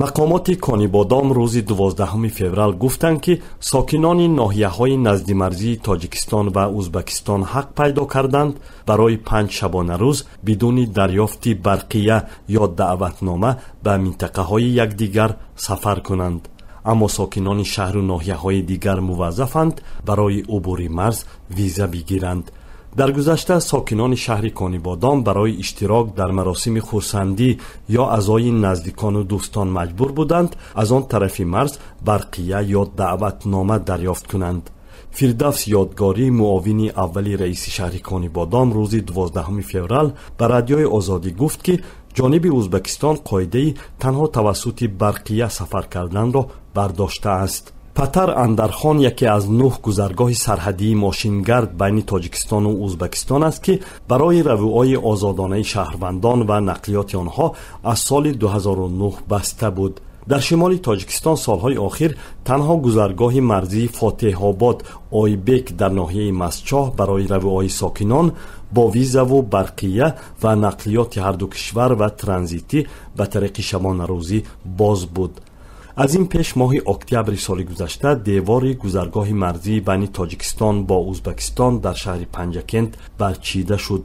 Мақомоти Конибодом рӯзи 12 феврал гуфтанд, ки сокинони ноҳияҳои наздимарзии Тоҷикистон ва Узбакистон ҳақ пайдо карданд барои 5 шабонарӯз бидуни дарёфти барқия ё даъватнома ба минтақаҳои якдигар сафар кунанд. Аммо сокинони шаҳру ноҳияҳои дигар муваззафанд барои убури марз виза бигиранд. Дар гузашта сокинони шаҳри Конибодом барои иштирок дар маросими хурсандӣ ё аъзои наздикону дӯстон маҷбур буданд аз он тарафи марз барқия ё даъватнома дарёфт кунанд. Фирдавс Ёдгорӣ, муовини аввали раиси шаҳри Конибодом, рӯзи 12 феврал ба Радиои Озодӣ гуфт, ки ҷониби Узбакистон қоидаи танҳо тавассути барқия сафар карданро бардоштааст. Патар Андархон яке аз 9 гузаргоҳи сарҳадии мошингард байни Тоҷикистону Узбакистон аст, ки барои равъои озодонаи шаҳрвандон ва нақлиёти онҳо аз соли 2009 баста буд. Дар шимоли Тоҷикистон солҳои охир танҳо гузаргоҳи марзии Фотеҳобод Ойбек дар ноҳияи Мастчоҳ барои равъои сокинон бо визаву барқия ва нақлиёти ҳарду кишвар ва транзитӣ ба тариқи шабонарӯзӣ боз буд. Аз ин пеш моҳи октябри соли гузашта девори гузаргоҳи марзии байни Тоҷикистон бо Узбакистон дар шаҳри Панҷакент барчида шуд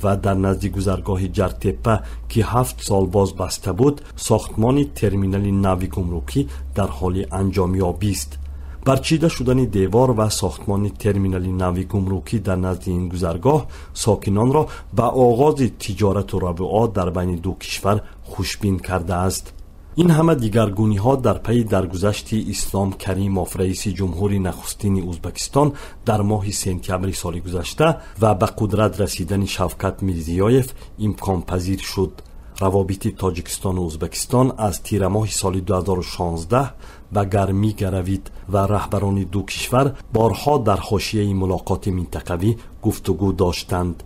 ва дар назди гузаргоҳи Ҷартеппа, ки 7 сол боз баста буд, сохтмони терминали нави гумрукӣ дар ҳоли анҷомёбист. Барчида шудани девор ва сохтмони терминали нави гумрукӣ дар назди ин гузаргоҳ сокинонро ба оғози тиҷорату равъо дар байни ду кишвар хушбин кардааст. Ин ҳама дигаргуниҳо дар пайи даргузашти Ислом Каримов, раиси ҷумҳури нахустини Узбакистон, дар моҳи сентябри соли гузашта ва ба қудрат расидани Шавкат Мирзиёев имконпазир шуд. Равобити Тоҷикистону Узбакистон аз тирамоҳи соли 2016 ба гармӣ гаравид ва раҳбарони ду кишвар борҳо дар ҳошияи мулоқоти минтақавӣ гуфтугӯ доштанд.